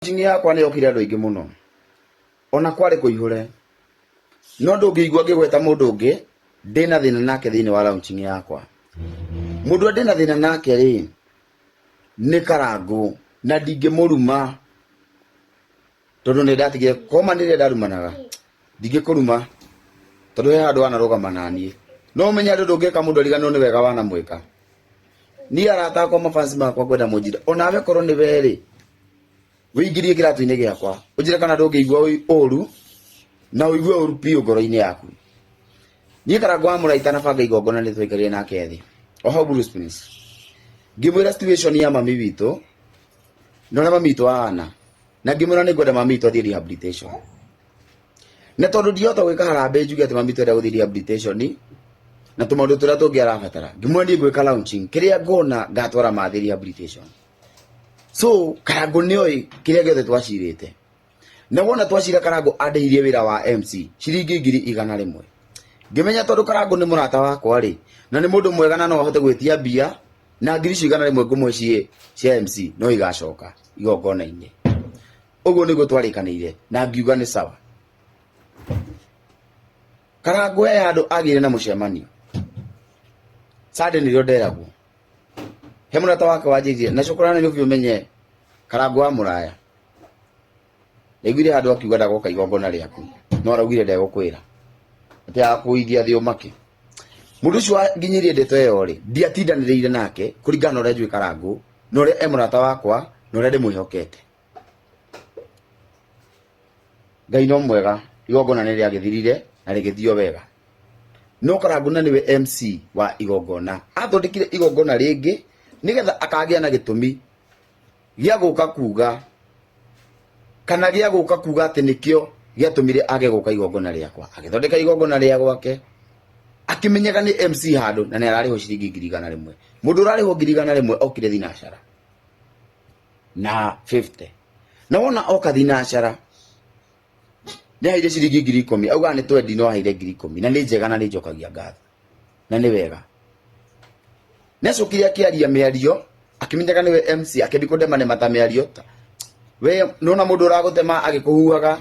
Launching yakwa nĩ yokire andũ aingĩ mũno, ona kwarĩ kũihũre, no ndũngĩigua ngĩgweta mũndũ ũngĩ ndĩna thĩna nake thĩinĩ wa launching yakwa. Mũndũ ũrĩa ndĩna thĩna nake rĩ, nĩ Karangũ, na ndingĩmũruma tondũ nĩ ndatigire koma nĩ rĩrĩa ndarumanaga, ndingĩkũruma tondũ he handũ wanarũgama naniĩ. No ũmenye andũ ndũngĩka mũndũ ariganĩrwo nĩ wega wanamwĩka. Niĩ arata akwa mafans makwa ngwenda mũnjĩre onawe korwo nĩ we rĩ, wĩingĩrie kĩratũ-inĩ gĩakwa ũnjĩre kana ndũngĩigua ũru na ũigue ũru biũ ngoro-inĩ yaku. Niĩ Karangũ wa Mũraita itanabanga igongona nĩ twaikarire nake thĩ o hau Blue Springs, ngĩmwĩra situation ya mami witũ na ũrĩa mami witũ ahana, na ngĩmwĩra nĩ ngwenda mami witũ athiĩ rehabilitation. Na tondũ ndihota gwĩka harambee njuge atĩ mami twenda gũthiĩ rehabilitation na tũmaũndũ tũrĩa tũngĩ arabatara, ngĩmwĩra niĩ ngwĩka launching kĩrĩa ngona ngatwara mathiĩ rehabilitation. So Karangũ nĩoĩ kĩrĩa gĩothe twacirĩte, na wona twacira Karangũ andĩhirie wĩra wa MC ciringi 100,000. Ngĩmenya tondũ Karangũ nĩ mũrata wakwa rĩ, na nĩ mũndũ mwega na no ahote gwĩtia mbia, na ngiri icio 100 ngũmũhe ciĩ cia MC no igacoka igongona-inĩ. Ũguo nĩguo twarĩkanĩire na ngiuga nĩ sawa. Karangũ he handũ agĩire na mũcemanio Sunday nĩrĩo nderagwo he mũrata wake wanjĩrire na cũkũra Nairobi ũmenye Karangũ wa mũraya ndaiguire handũ akiuga ndagoka igongona rĩaku no araugire ndegũkwĩra atĩ agakũithia thĩ ũmake. Mũndũ ũcio wanginyirie ndeto ĩyo rĩ, ndiatindanĩrĩire nake kũringana na ũrĩa njũĩ Karangũ na ũrĩa e mũrata wakwa na ũrĩa ndĩmwĩhokete. Ngai no mwega, igongona nĩ rĩagĩthirire na rĩgĩthio wega. No Karangũ na nĩwe MC wa igongona, athondekire igongona rĩngĩ nĩgetha akagĩa na gĩtũmi gĩa gũka kuga kana gĩa gũka kuga atĩ nĩkĩo gĩatũmire age gũka igongona rĩakwa. Agĩthondeka igongona rĩa gwake, akĩmenyeka nĩ MC handũ na nĩ ararĩhwo ciringi 100,000. Mũndũ ũrarĩhwo 100,000 okire thinacara na 50. Na wona oka thinacara nĩ aheire ciringi 10,000, augaga nĩ twendi no aheire 10,000, na nĩ njega na nĩ njokagia ngatho na nĩ wega. Nĩ acokire akĩaria mĩario akĩmenyaga nĩwe MC, akĩambia kũndemanema ta mĩario ta we nona mũndũ ũragũtema agĩkũhuhaga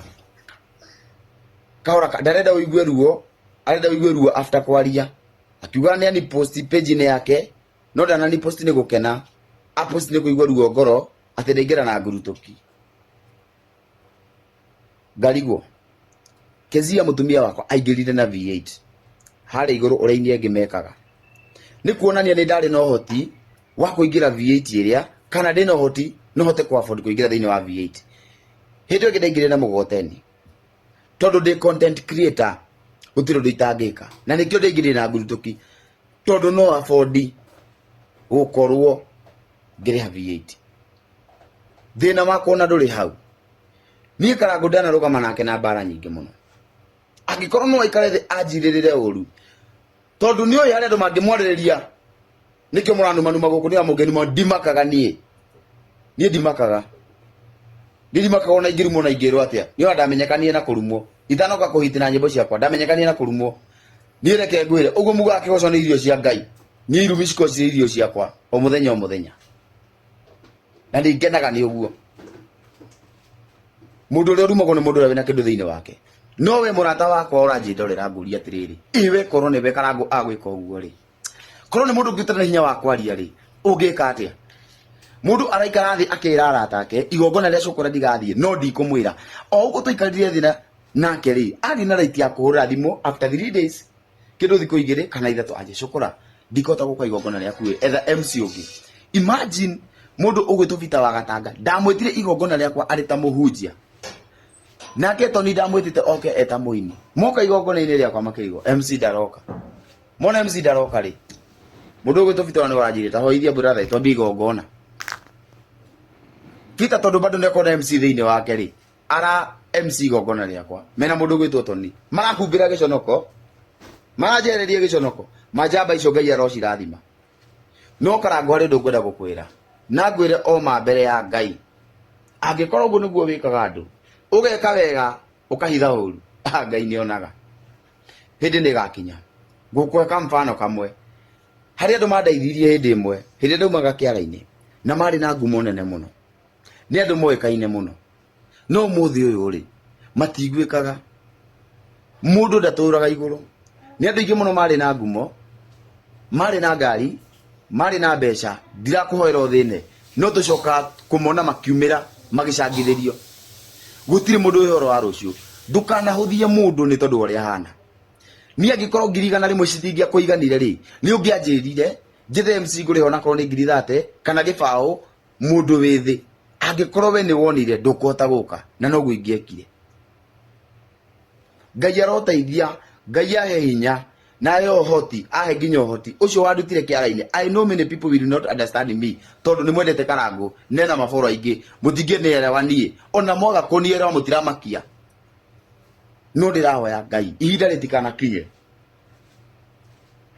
kahora, ndarenda ũigue ruo, arenda ũigue ruo after kwaria. Akiuga nĩ ani post page-inĩ yake, no ndanani post nĩ gũkena, a post nĩ kũigua ruo ngoro atĩ ndaingĩra na ngurutũki. Ngarigwo Kezia mũtumia wakwa aingĩrire na V8 harĩa igũrũ ũrĩa ini angĩ mekaga, nĩ kuonania nĩ ndarĩ na ũhoti wa kũingĩra V8 ĩrĩa, kana ndĩ na ũhoti no hote kũ afford kũingĩra thĩinĩ wa V8. Hĩndĩ ĩyo ĩngĩ ndaingĩrire na mũgogoteni tondũ ndĩ content creator, gũtirĩ ũndũ itangĩka, na nĩkĩo ndaingĩrire na ngurutũki tondũ no afford gũkorwo ngĩrĩha V8. Thĩna wakwa ona ndũrĩ hau. Niĩ Karangũ ndanarũgama nake na mbara nyingĩ mũno. Angĩkorwo no aikare thĩ anjirĩrĩre ũru, tondũ nĩ oĩ harĩa andũ mangĩmwarĩrĩria, nĩkĩo mũranumanuma gũkũ, nĩ amũngĩnuma, ndimakaga niĩ. Niĩ ndimakaga. Niĩ ndimakaga ona ingĩrumwo na ingĩrwo atĩa. Niĩ ona ndamenyekanire na kũrumwo. Itanoka kũhiti na nyĩmbo ciakwa, ndamenyekanire na kũrumwo. Niĩ reke ngwĩre, ũguo mugaga kĩgoco nĩ irio cia Ngai. Niĩ irumi cikoragwo cirĩ irio ciakwa, o mũthenya o mũthenya. Na nĩ ngenaga nĩ ũguo. Mũndũ ũrĩa ũrumagwo nĩ mũndũ ũrĩa wĩna kĩndũ thĩinĩ wake. No we mũrata wakwa ũranjĩndorera ngũria atĩrĩrĩ, ĩ we korwo nĩwe Karangũ agwĩka ũguo rĩ, korwo nĩ mũndũ ũngĩ ũtarĩ na hinya wa kwaria rĩ, ũngĩka atĩa? Mũndũ araikara thĩ akĩra arata ake igongona rĩa cũkũra ndigathiĩ, no ndikũmwĩra. O ũguo twaikarire thĩ nake rĩ, arĩ na right ya kũhũrĩra thimũ after 3 days, kĩndũ thikũ igĩrĩ kana ithatũ, anjĩ cũkũra ndikũhota gũka igongona rĩaku ĩ, etha MC ũngĩ. Imagine mũndũ ũgwĩtwo Peter wa Gatanga, ndamwĩtire igongona rĩakwa arĩ ta mũhunjia, nake Tony ndamwĩtĩte oke eta mũini. Moka igongona-inĩ rĩakwa makĩrigwo MC ndaroka. Mona MC ndaroka rĩ, mũndũ ũgwĩtwo Peter nĩ waranjĩrire ta hoithia brother twambie igongona. Peter tondũ bado nĩakorwo na MC thĩinĩ wake rĩ, ara MC igongona rĩakwa mena mũndũ ũgwĩtwo Tony, marahumbĩra gĩconoko, maranjereria gĩconoko. Manjamba icio Ngai arocirathima. No Karangũ harĩ ũndũ ngwenda gũkwĩra, na ngwĩre o ma mbere ya Ngai, angĩkorwo ũguo nĩguo wĩkaga andũ, ũgeka wega ũkahitha ũru, Ngai nĩonaga. Hĩndĩ nĩ ĩgakinya. Ngũkũhe kamfano kamwe. Harĩ andũ mandeithirie hĩndĩ ĩmwe, hĩndĩ ĩrĩa ndaumaga kĩara-inĩ, na marĩ na ngumo nene mũno. Nĩ andũ moĩkaine mũno. No ũmũthĩ ũyũ rĩ, matiguĩkaga. Mũndũ ndatũraga igũrũ. Nĩ andũ aingĩ mũno marĩ na ngumo, marĩ na ngari, marĩ na mbeca, ndirakũhoera ũthĩne, no tũcokaga kũmona makiumĩra magĩcangithĩrio. Gũtirĩ mũndũ wĩ ũhoro wa rũciũ. Ndũkanahũthie mũndũ nĩ tondũ wa ũrĩa ahana. Niĩ angĩkorwo 100,000 citingĩakũiganire rĩ, nĩ ũngĩanjĩrire njethe MC ngũrĩha onakorwo nĩ 30,000 kana 20 mũndũ wĩ thĩ. Angĩkorwo we nĩ wonire ndũkũhota gũka, na noguo ingĩekire. Ngai aroteithia, Ngai ahe hinya na ahe ũhoti, ahe nginya ũhoti ũcio wandutire kĩara-inĩ. I know many people will not understand me tondũ nĩ mwendete Karangũ nena maboro aingĩ, mũtingĩnielewa niĩ, ona mwaga kũnielewa mũtiramakia. No ndĩrahoya Ngai ihinda rĩtikanakinye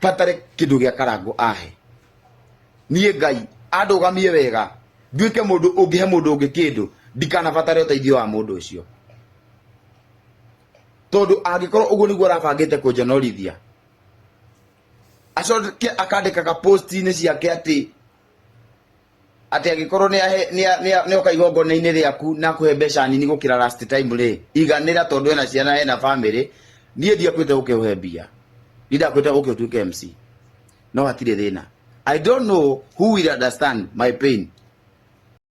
batare kĩndũ gĩa Karangũ ahe niĩ. Ngai andũgamie wega, nduĩke mũndũ ũngĩhe mũndũ ũngĩ kĩndũ, ndikanabatare ũteithio wa mũndũ ũcio, tondũ angĩkorwo ũguo nĩguo arabangĩte kũnjonorithia, acoke akandĩkaga post-inĩ ciake atĩ angĩkorwo nĩoka igongona-inĩ rĩaku na akũhe mbeca nini gũkĩra last time rĩ, iganĩra, tondũ ena ciana, ena family. Niĩ ndiakwĩte ũke ũhe mbia, niĩ ndakwĩte ũke ũtuĩke MC. No hatirĩ thĩna. I don't know who will understand my pain.